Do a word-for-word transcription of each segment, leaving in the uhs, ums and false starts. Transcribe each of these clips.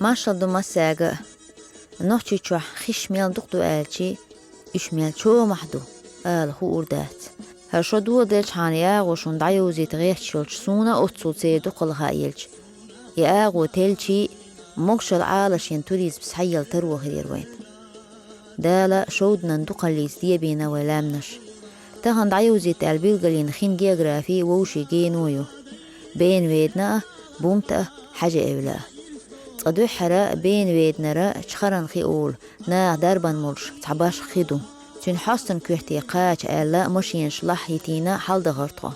Маршал ду массаьга а. Нохчийчохь хиш мел дукха ду аьлчи, уьш мел чомахь ду, ала хуур дац. ХӀара шо доладелчхьана и агӀо шуна дӀайовзийта гӀерташ йолчу суна а оццул церан дукхалла хаа елча, и агӀо телчи, могушалла Ӏалашъян туризм схьаелла таро хир яра вайна. Дала шовданан дукхаллица дебийна вай лаьмнаш. Тахана дӀайовзийта аьлла билгалйина хин географи вовшийн гено ю. Бена ведана а, бумта а, хьаьжа эвла а. Цкъа дуьххьара Бена веданара Чхаранхи олу, наха дарбан молуш цхьа башха хи ду. Цуьнан хьостан коьрте кхача аьлла, машенаш лахьа йитийна хьаладахара тхо.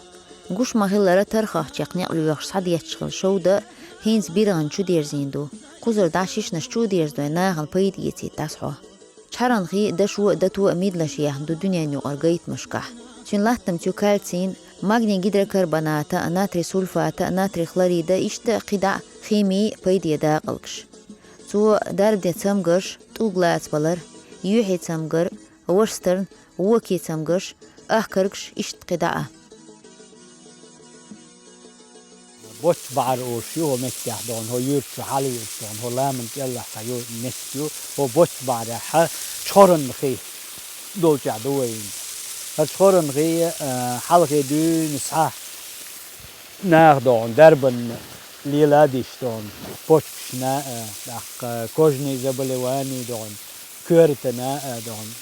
Гуш ма-хиллара, тархах чекх некъ лоьхуш схьадетташ хилла шовда хӀинца биргӀана чу дерзийна ду. Кхузара дӀа шишнаш чу а дерзадой, нахана пайда эцийта дӀасахьо. Чхаранхи дашо а, дато а мидалаш ехна ду дуьненан юкъара гайтамашкахь. Цуьнан латтамца ю кальцин, магний гидрокарбоната а, натрий сульфата а, натрий хлорида а, иштта а кхидӀа а химин пайде дакъалгаш. Цо дарба де цамгарш, тӀулг лацабалар, юьхьийн цамгар, вашас тарна, вокийн цамгарш, ахкаргаш, иштта кхидӀа а. Боццу бахьар олуш ю хӀо меттехь дохьуна, хӀо юьртахь хьала вуьйцу дохьуна, хӀо ламан кӀеллахь цхьа ю, меттиг ю, хӀо Боццу бахьарехь Чхоранхи долчехь ду вайна. ХӀара Чхоранхи, а, хьалхе дуьйна схьа наха дохьуна, дарбанна леладеш дохьуна, почкашна а, тӀаккха кожный заболевание дохьуна, коьртана а дохьуна,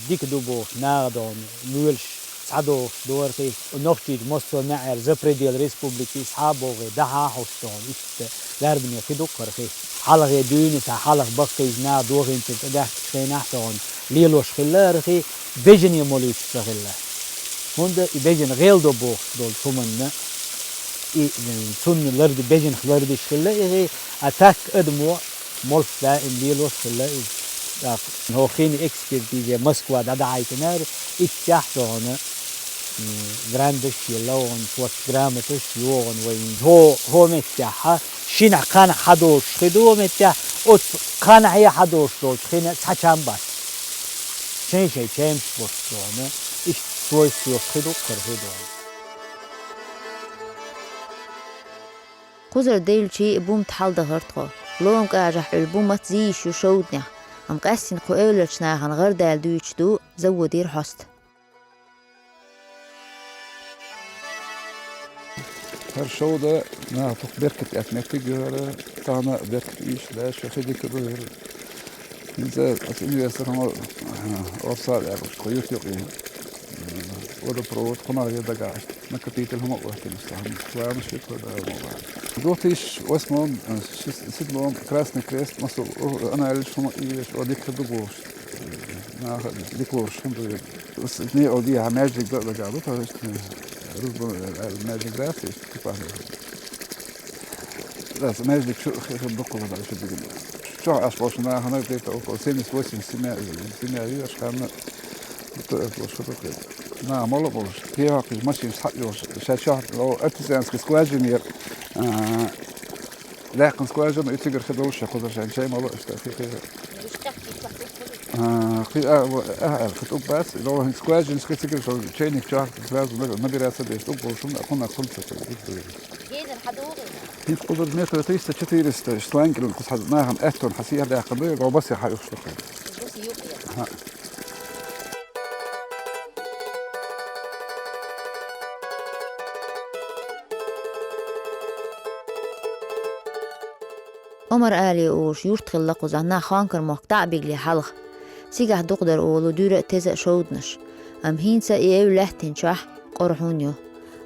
дика ду бохуш, наха дохьуна, лоьлуш цхьадохуш дохура хи, Нохчийчу массо а маьӀӀера за пределы республики схьа а богӀий, дахьа а хьуш дохьуна, иштта дарбане хи ду-кх хӀара хи. Хьалхе дуьйна схьа хьалха баккхийчу наха дохийначуьра тӀедаьхкичу хенахь дохьуна, лелош хилла хӀара хи, бежане молуьйтуш ца хилла. ХӀунда и бежана гӀелдо бохуш долчу хӀуманна, и, м, цунна ларди-, бежанах лардеш хилла и хи, а так адамо молуш даим лелош хилла иза. ТӀаккха хӀокхуьнан экспертизе Москва дӀадахьийтинера, иццехь дохьуна, м, гранташ елла вахана, шорта грамоташ йохана вайна. ХӀо-, хӀо меттехь, шинахь кханахь хьадолуш хи ду хӀо меттехь, оцу кханахье хьадолуш долчу хина цхьа чам бац. Шайн-шайн чемаш бохуш дохьуна, иштта свойствош хи ду-кх хӀара хи дохьуна. Кхузара девлчий бумта хьаладахара тхо. Лома кӀажахь Ӏуьллу бумат зийш ю шовданехь, амма къаьстина кху эвларчу нахана гӀардаьлла дуьйцуш ду заводера хьоста. ХӀара шовда наха тхо беркат эцна меттиг ю хӀара, тахана а беркат ийша лаьа, ша хи дика ду хӀара. ХӀинца оцу инвестор хӀума, а, орса а лаьргӀаш, тхо юьрта юкъе, а, водопровод, хӀума а дагахь, накопитель хӀума а оьхкина, сан хӀума, ламаш хӀитта да хӀума вац. Две тысячи восьмом, а, ши-, седьмом Красный Крест, массо а анализ хӀума а еш, о, дика ду бохуш, а, наха дика лоруш хӀума ду. Ас некъал дехьа маьждиг дан а дагахь ду, то есть, э, рузба, э, маьждиг дац, иштта кипа. Дац, маьждиг чу хи-, хи-, дуккха дан шу дигина. Чохь аш болчу нахана где-то около семьдесят восемь семья, семья ю, аш ханна то аш болчу хи-, хи-. Наха мала болуш, кехат кхиш машинаш схьа а йолуш, ша чохь, о, артезианский скважина яр, а, Даьккхина скважина и цигара хи долуш, я кхузара шайн чай мало, иштта хи, хи. А, кхи, а, во, а, а, кхи тӀуб бац, но хӀинца скважина ски цигара шо чайник чохь, сразу на-, набираться деш тӀуб болуш, а кхунна кхунца. Генара хьадогӀий? ХӀинца кхузара метр триста, четыреста, шлангеран кхуза хьа-, нахана аьттон хьа сехьа даьккхина ду, я гӀо басе хьа юхуш ду кхин. Басе юкъе? Хьа. Омар-Али олуш юрт хилла кхузахь нах Хонкар-мохк дӀа а бигале хьалха. Цигахь дукха дара олу дуьра а, теза а шовданаш. Амма хӀинца и эвла лаьттинчохь къора хьун ю.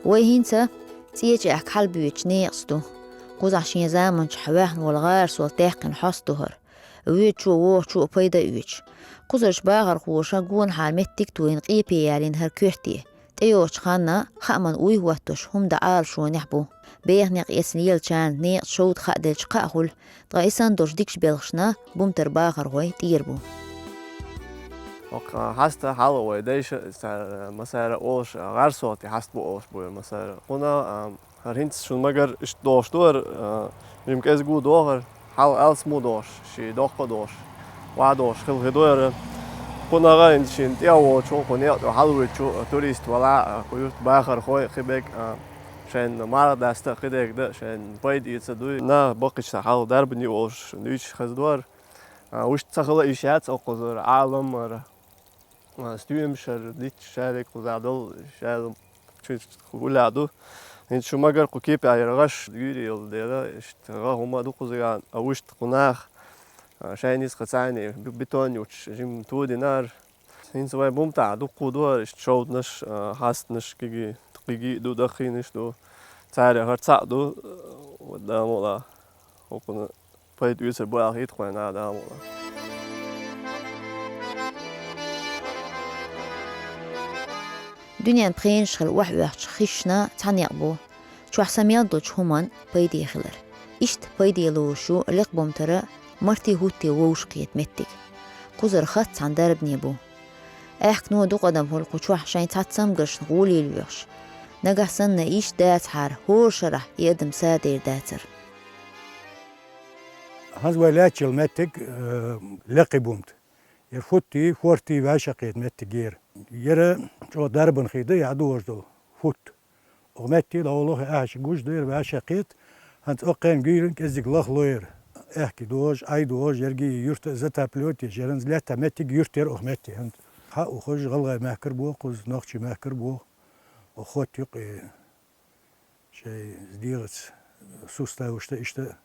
Вай хӀинца ЦӀечу аьхка хьалабоьдучу некъаца ду. Кхузахь шен заманчохь ваьхна волу гӀарасо таьккхина хьоста ду хӀара. Воьдучо а, вохучо а пайда а оьцуш. Кхузарчу бахархоша гонахьара меттиг а тойна къепе ялийна хӀара коьрте. ТӀейогӀучу ханна хааман уй хӀоттош хӀума дан Ӏалашонехь бу. Беха некъ эцна лелачарна некъаца шовда хаа делча кхаъ хуьлу, ткъа и санна долчу дикачу белхашна бумтар бахархой тӀера бу. ХӀокху хьаста хьалха вай дайша, цара, массара а олуш, гӀарасо тӀе хьаста бу олуш бу массара. Кхунах, а, ХӀара хӀинца шуна магар иштта дохуш ду хӀара, а, жима кӀезиг ву дохур, хьал алсам ву дохуш, шен доккха а дохуш, ваха дохуш хила хи ду хӀара. Кхунах а хӀинца шена тӀе а воцучу, кху некъа тӀе хьалавоьдучу, а, турист валахь а, кху юрт бахархой а, кхин берг а, Шайн марха даста а, кхидерг да а, шайн пайда эца дуй. Нах баккхийча хьал дарбане волуш дуьйцуш хаза дора. А, вуьшта ца хила йиш яц окхузара, Ӏалам а, а, стоьмаш а, дитташ шарик кхузахь долу, шаьлла чуьнаш гулъян ду. ХӀинца шу магар кху кепехь яра гӀаш гуьйре йолу дела, иштта гӀа хӀума ду кхузахь, а вуьшта кху нах, а, шайна иза кху царний бетон йоцуш жима тодинара. ХӀинца вайн бумтахь дуккха ду хӀара иштта шовданаш, а, хьастанаш, кхиги, кхиги а ду, даххийнаш ду. Царех хӀара цхьаъ ду, а, вот, Дала мукъалахь, хӀокхунна пайда оьцур бу аьлла хета тхуна, Дала мукъалахь. Дуьненан пхенаш хила охьаоьхучу хишна цхьа некъ бу, чохь са мел долчу хӀуманна пайде хилар. Иштта пайде лоруш ю лекха бумтара марти-хӀутти вовшахкхета меттиг. Кхузара хатта цхьана дарбане бу. Аьхкено дукха адам хуьлу кху чохь шайн цхьацца цамгаршна гӀоле лоьхуш. Нагахь санна иштта дацахьара, хӀора шарахь и адам садер дацара. ХӀанз вай лаьтташ йолу меттиг, э, лекха бумта. Яра хӀуттий, хӀортий ваьшшакхета меттиг яра. Яра чӀогӀа дарбан хи ду, яхь догӀуш долу хӀутта. Оха метте дӀаволу хи ахьа гуш ду яра ваьшшакхета, хӀанз оккхеран гуьйран кӀеззиг лахло яра. Аьхки догӀуш, Ӏай догӀуш, ярги юрта затаплёт еш, яранца лаьттахь меттиг юрт яра оха метте хӀанз. Хьа ухуш гӀалгӀай мехкара боху кхуза, нохчий мехкара боху. Оха хӀотта юкъе шайн дегӀаца суставаш тӀе иштта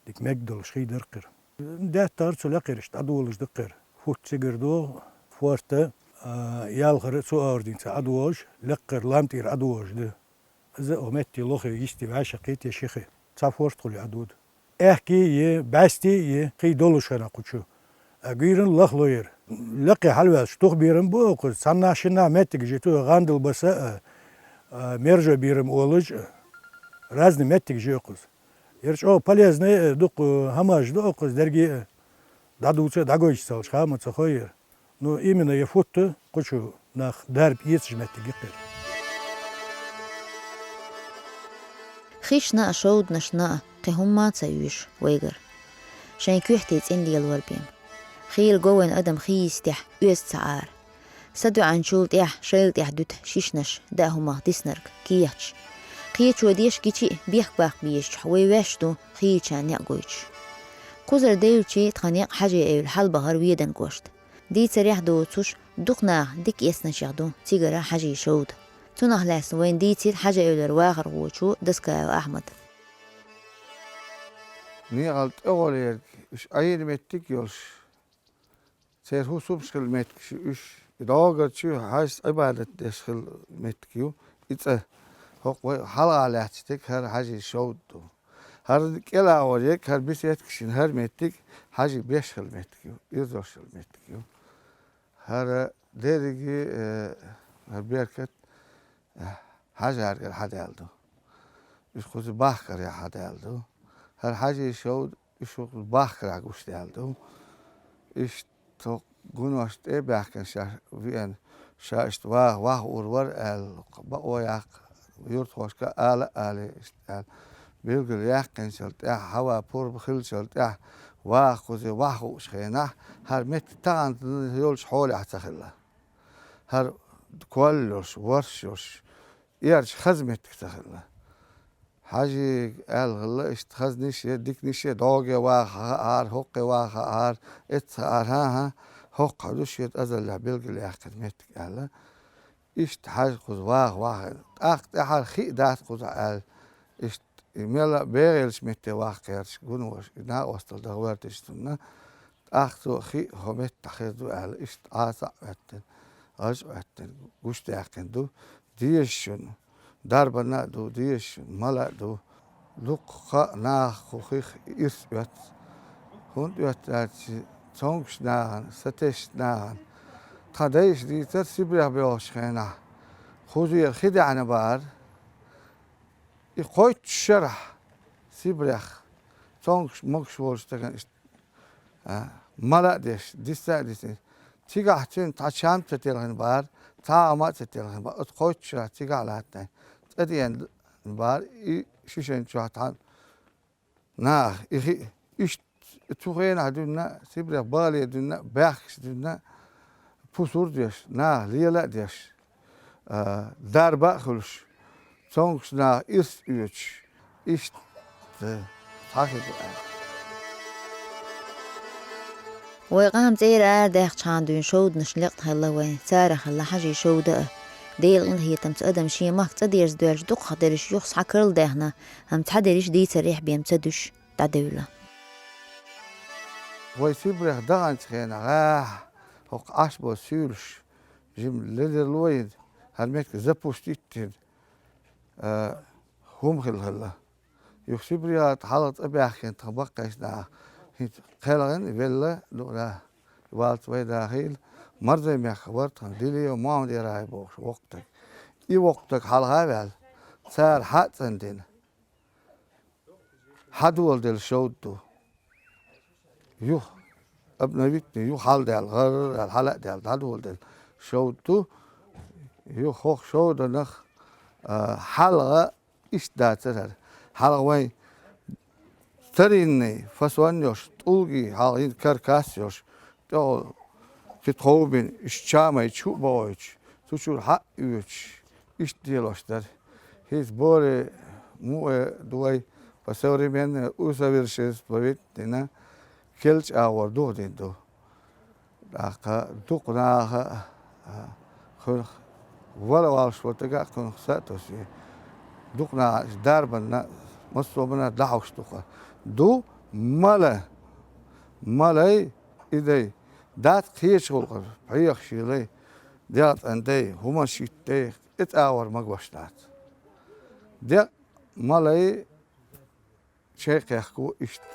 дика мег долуш хи дара кхера. ДеттагӀара цу лекхарашна дӀадолуш ду кхера. ХӀутта цигара догӀу, хӀорта, а, ялхара цу ординца Ӏадвожу, лекхара лам тӀера Ӏадвожу ду. Иза оха метте лохе йисте ваьшшакхетте ши хи. Цхьа хӀорта хуьлу Ӏадводу. Аьхки е, баьсти е, хи долуш хана кху чу. А гуьйран лахло яра. Лекхе хьалаваьлча, тух бийрам бу окхуза. Цхьаннах шиннах меттигаш ю, ту гӀандал баса а, а, мержо бийрам олуш а. Разный меттигаш ю окхуза. Яра чӀогӀа полезный, э, дукха хӀамаш ду окхуза дерге а, дӀадуца а, дӀагойчу ца хилча, хаа ма ца хой яра. Ну, именно я хӀутта кху чу нах дарба эцаш меттиг гиккхира. Хишна а, шовданашна а кхин хӀумма а ца оьшу вайгара. Шайн куьхти цӀена лелор бен. Хийла го вайн адам хи йистехь оьза ца Ӏара. Са доьӀанчул тӀаьхьа шайла тӀехь дуьту шишнаш, даа хӀумах диснарг, кехаташ. Кхечо деш гичи а бехк баккха безачохь вай ваьш ду хийча некъ гойтуш. Кхузара девлчи тхан некъ Хьажи-Эвла хьалабахара Ведан кӀошта. Дийцарехь доцуш, дукха наха дика эцначех ду цигара Хьажи шовда. Цунах лаьцна вайна дийцира Хьажи-Эвлара вахархочо Доскаев Ахьмада. Некъал тӀехула ерг, уьш Ӏийна меттиг а йолуш, церан хӀусамаш хила меттигаш ю уьш. И догӀу чу хьаьжас Ӏибадат деш хила меттиг ю и цӀа. ХӀокху вай хьалха лаьтташ дерг хӀара Хьажи шовда ду. ХӀара кӀелахьор ерг, хӀара беседкаш йина хӀара меттиг Хьажи беш хила меттиг ю, ирзош хила меттиг ю. ХӀара дерриге, э, хӀара беркат, э, Хьажаргара хьадаьлла ду. Уьш кхуза бахкара хьадаьлла ду. ХӀара Хьажи шовда уьш бахкарахь гуш даьлла ду. Иштта гунош тӀе а баьхкина ша веана, ша иштта ваха, ваха ур вара аьлла, бакъо яккха, юртахошка ала а алий иштта аьлла. Билггал яьккхинчул тӀаьхьа, хьава пурба хиллачул тӀаьхьа, ваха кхуза ваха хууш хенахь, хӀара метта тахана йолчу хьолехь ца хилла. ХӀара коллуш, ворш йолуш, эрча хаза меттиг ца хилла. Хьажига аьлла хилла, иштта хазниш я, диканиш я, догӀе ваха хаара, хӀокхе ваха хаара, эцца хаара, хӀан-хӀа, хӀокху хьуьдуш я азаллехь билггал яьккхина меттиг аьлла. Иштта Хьажа кхуза ваха вахийна. ТӀаккха тӀаьхьара хи а дац кхузахь аьлла. Иштта и мела бегӀелчу метте ваха кхерча гунош, и накъосталла дан гӀоьртича цунна. ТӀаккха цо хи а хӀо меттахь хир ду аьлла, иштта Ӏаса а Ӏоьттина, гӀаж а Ӏоьттина, гуш даьккхина ду. Дезаш шуна, дарбанна а ду, дезаш шуна, мала а ду. Дуккха а наха кху хих ирс оьцу. ХӀунда оьцу аьлча, цомгуш нахана, сатесачу нахана. Тхан дайша дийцара Сибрех боьлхучу хенахь. Кхузера хи даьхьна бахара. И кхойтта шарахь Сибрех цомгуш-могуш волчу стагана иштта, а, мала а деш, диса а дисина. Цигахь цуьнан цхьа чам а ца телхина бахара, цхьа а хӀума а ца телхина бахара. Оцу кхойтта шарахь цигахь а латтина, цӀа деана бахара, и шишан чохь тхьана наха, и хи а. Иштта цу хенахь дуьйна, Сибрех бале дуьйна, баьхкаш дуьйна, пусар а деш, наха лела а деш, а, дарба а хуьлуш, Цомгаш наха ирс оьцуш, иштта цхьа хи ду аьлла. Вай къам цӀера арадаьккхача хана дуьйна шовданашна лекъна хилла вай, царах хилла Хьажий шовда а. Делан къинхетамца адам шен махка цӀа дерза доьлча дукхах дерриш юха схьа карладаьхна, амма цхьа дерриш дийцарехь бен ца дуьш дӀадевлла. Вай Сибрех даханчу хенахь, гӀахьа хӀокху Ӏаш болу суьйлаш жима ледарло йина, хӀара меттиг запустить йина, а, хӀума хилла хилла. Юха Сибрехахь хьалха цӀа баьхкина тхан баккхийчу наха хӀинца кхелхина велла, дукха валлалц вай дахийла, Марзой-Мехкахь вара тхан Дилиев Мохьмад-Ярай бохуш воккха стаг. И воккха стаг хьалха а ваьлла, цара хьа а цӀандина, хьадоладелла шовда ду. Юха обновить йина, юха хьалдаьлла, гӀар-гӀар аьлла, хьала а даьлла, дӀадоладелла шовда ду. Юха хӀокху шовданах, а, хьалха иштта дацара хӀара. Хьалха вайн старинный фасон йолуш, тӀулгий хьалха йина каркас йолуш, тӀехула кхин тхов бина, уьш чамайчу хӀуъа бохуьйтуш, цу чуьра хьа а оьцуш, иштта делош дара. ХӀинца более муха ду вай, по современному усовершенствовать дина, керлачу агӀор духадина ду. ТӀаккха дукха наха а, а, кхунах вала валлаш волу стага а кхунах са а тосий. Дукха наха дарбанна, массо а бана дӀахьош дукха. Ду мала, малай, и дай, дац кхечу гӀуллакхара, пхьегӀаш йилай, дегӀ цӀандай, хӀуманаш йиттай, и цӀа вара магош дац. Декъ малай, шайн кхехко иштта.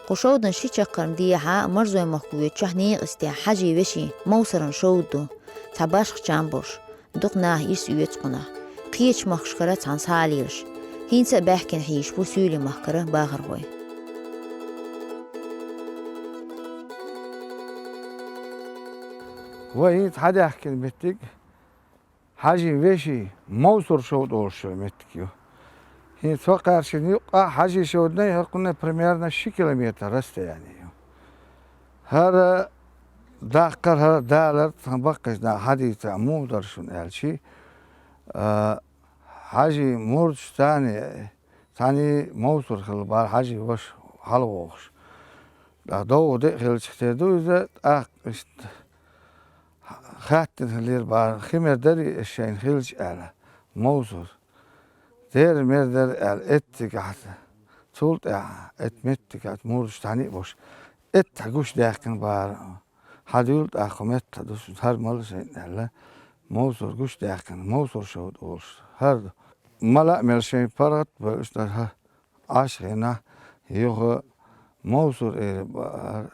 Кху шовданан ши чаккхарма дехьа Марзой-Мохк воьдучохь некъастехь Хьажий вешин Мовсаран шовда ду, цхьа башха чам болуш, дукха наха ирс оьцу кхунах, кхечу махкашкара цхьаьна схьа а лелаш. ХӀинца а баьхкина хьийзаш бу Суьйлийн махкара бахархой. Вай хӀинца хьадаьхкина меттиг Хьажин вешин Мовсар шовда олуш йолу меттиг ю. ХӀинца хӀокхаьршинна юккъехь Хьажин шовданай хӀокхунна примерно ши километр расстояние ю. ХӀара даккхар, хӀара далар тхан баккхийчу наха хьадийца муха дара шуна аьлчи, а, Хьажин мурдаш царний, царний Мовсар хилла бара Хьажин ваша хьалавогӀуш. ТӀаккха довха де а хилча, те ду иза, тӀаккха иштта хаьттина хиллера бара, хи мер дарий ас шайна хилча аьлла, Мовсар. Дера мер дара аьлла, эццигахь, цул тӀаьхьа, эцу меттигахь мурдаш цхьаьна а болуш, эццахь гуш даьккхина бара. Хьадуьйла тӀаккха хӀу метта ду шуна, хӀара мала шайна аьлла, Мовсар гуш даьккхина, Мовсар шовда олуш, хӀара ду. Мала а мел шайн паргӀат а бевлла, иштта хӀара Ӏаш хенахь юха Мовсар эр бара,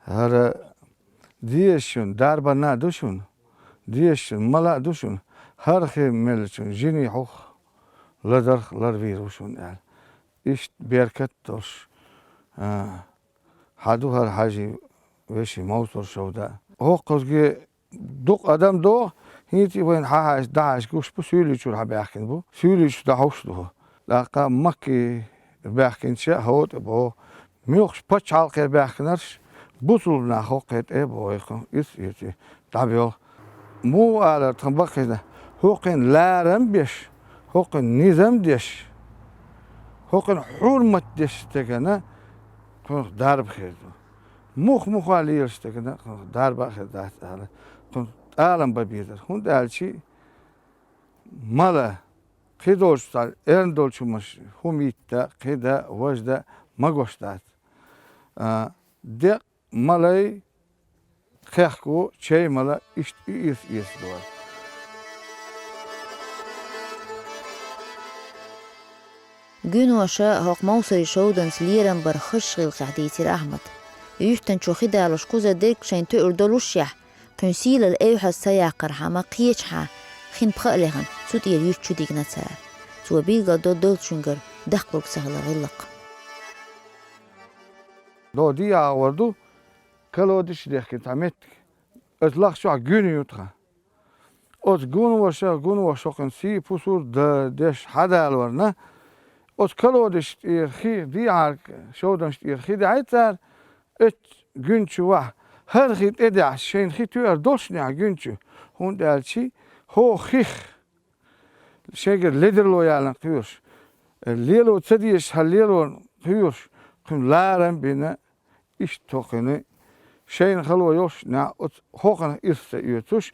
хӀара деза шуна, дарбанна а ду шуна, деза шуна, мала а ду шуна, хӀара хи меллачун жиний хьух лазарх ларвийр ву шуна аьлла. Иштта беркат а долуш, а, хьан ду хӀара Хьажи вешин Мовсар шовда. ХӀокхузге дукха адам догӀу, хӀинца и вайна хьахьаьжча, дӀахьаьжча гуш бу, Суьйли чуьра хьабаьхкина бу. Суьйли чу дӀахьуш ду хӀу. ТӀаккха Макки баьхкинча а хӀота боху. Муьлххачу пачхьалкхера баьхкинарш бусулба нах хӀокхе тӀе а боху, ирс эций, дӀабоьлху. Муха алара тхан баккхийна, хӀокхуьнан ларам беш, хӀокхуьнан низам деш, хӀокхуьнан хьурмат деш стагана кхунах дарба хир ду. Мух-муха лелаш стагана кхунах дарба а хир дац ала, кхунах тӀалам бан безар. ХӀунда аьлча мала, кхидолчу цхьа эрна долчу хӀумаш, хӀума йитта, кхида, важда магош дац. А, декъ малай, кхехко, чай мала, иштта и ирс эца дора. Гуьноша хӀокху Мовсарий шовданца лерам бар хазачу гӀиллакхехь дийцира Ахьмада. Юьртанчо хи далош кхуза дерг шайн тоьур долушшехь, кхуьнан сийлалла эвхьаза ца яккхархьама, кхечахьа, хин пха а лехна, цу тӀера юьрта чу дигна цара. Цо билгалдо долчуьнгара даккхалург ца хилар гӀиллакх. До дий агӀор ду, колодиш дехкина цхьа меттиг. Аса лахчохь гуьна ю тхан. Оцу гуьношах, гуьноша хӀокхуьнан сий пусур дан деш хьадалорна, оцу колодиш тӀера хи, дехьарг шовданаш тӀера хи даьхьий цара, эццу гуьна чу вахь, ХӀара хи тӀедеӀаш шайна хи тоьар долчунехь гуьнчу, хӀунда аьлча хӀокху хих шайгара ледарло ялан кхоьруш, лело ца дезаш хьан лело кхоьруш, кхуьнан ларам бина, иштта хӀокхуьнан шайна хало йолуш нах оцу хӀокхунах ирс ца оьцуш,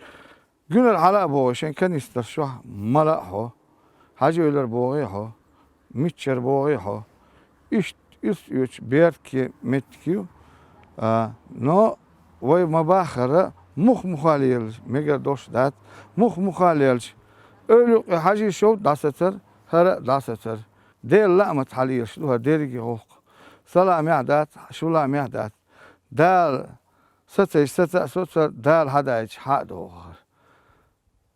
гуьнара хьала а богӀий шайн канистраш чохь мала а хьо, хьажа велар богӀий хьо, миччара богӀий хьо. Иштта ирс оьцуш беркате меттиг ю. А, но вай ма баххара, мух-муха лелаш мегар долуш дац, мух-муха лелаш, эвла юккъе хьажий шовда дӀасацар, хӀара а дӀасацар. Делан лаамца хьалелаш ду хӀара дерриге гӀуллакх. Сан лаамехь дац, шун лаамехь дац. Дала сацайча саца а соцур, Дала хьадаьлча хьа а дохур.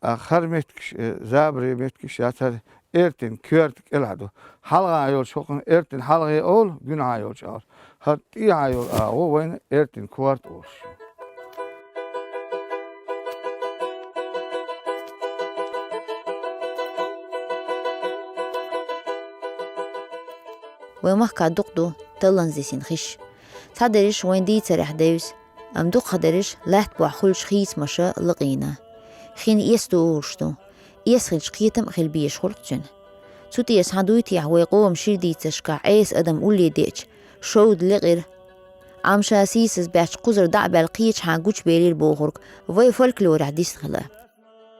А хӀара меттигаш, э, забаре меттигаш яцара, эртин коьрта кӀелахь ду. Хьалха йолчу хӀокхунна эртин хьалхе олу, гуьнахьа йолчу олу. ХӀара тӀехьа йолу агӀо вайна эртин корта олуш ю. Вайн махкахь дукха ду талланзисина хиш. Цхьадерриш вайн дийцарехь девза, амма дукхахдерриш лаьттан бохь хуьлучу хийцамаша лакъийна. Хин эс ду олуш ду. Эс хилча, кхетам а хила безаш хуьлу-кх цуьнан. Цу тӀера схьа дуй техьа вай къоман шира дийцаршкахь Ӏеса адам улле деача, шовда лекъира. Ӏам ша сийсаз баьчча кхузара дӀа а баьлла кхечахьа гучубелира бохург вай фольклорехь дисна хилла.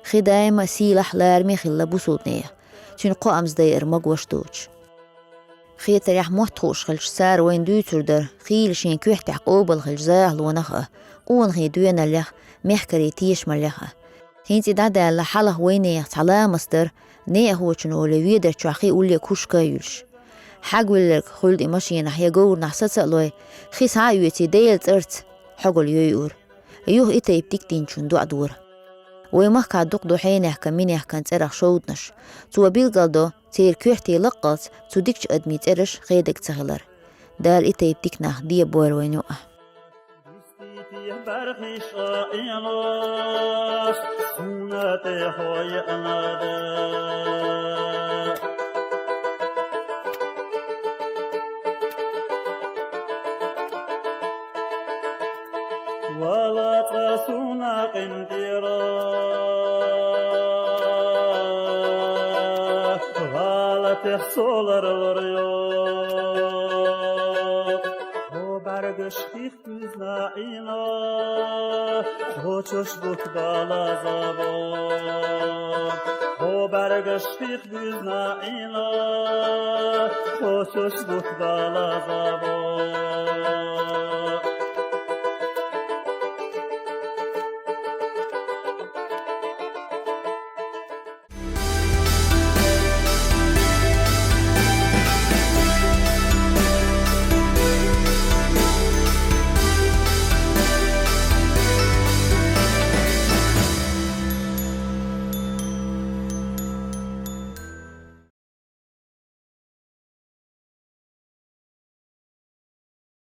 Хи даима а сийлахь а, лараме а хилла бусулбанех, цуьнан кхоамза дайар магош доцуш. Хетарехь, мотт хууш хилча, цара вайна дуьйцур дара хийла шен коьртехь къобал хилча захалонах а, къонахийн доьналлех а, мехкарийн тешамаллех а. ХӀинца и дӀадаьлла хьалха вайнехан цхьа ламаст дара, неӀахочун олий, Ведар чохь хи улле кушка а юьлуш. Хьагвилларг хуьлда и машенахь я говрахь саца а лой, хи схьа а оьций, Делан цӀарца хьогалла йойура. Юха и тайпа дика динчунна доӀа дора. Вайн махкахь дукха ду хьенехкан, минехкан цӀерах шовданаш. Цо билгалдо церан коьрте лаккхалц цу дикачу адамийн цӀераш хедаг ца хилар. Дала и тайпа дика нах бе а бойла вайна юкъахь. Дуьстийтехь бархӀ иш а Ӏенош, суна тӀе хьо еана да. Вала цкъа суна къинтӀера, гӀалатех со ларлур ю. Хьо бӀаьргаш хих буьзна Ӏийна, хьо чош бутт бала забо. Хьо бӀаьргаш хих буьзна Ӏийна, хьо чош бутт бала забо.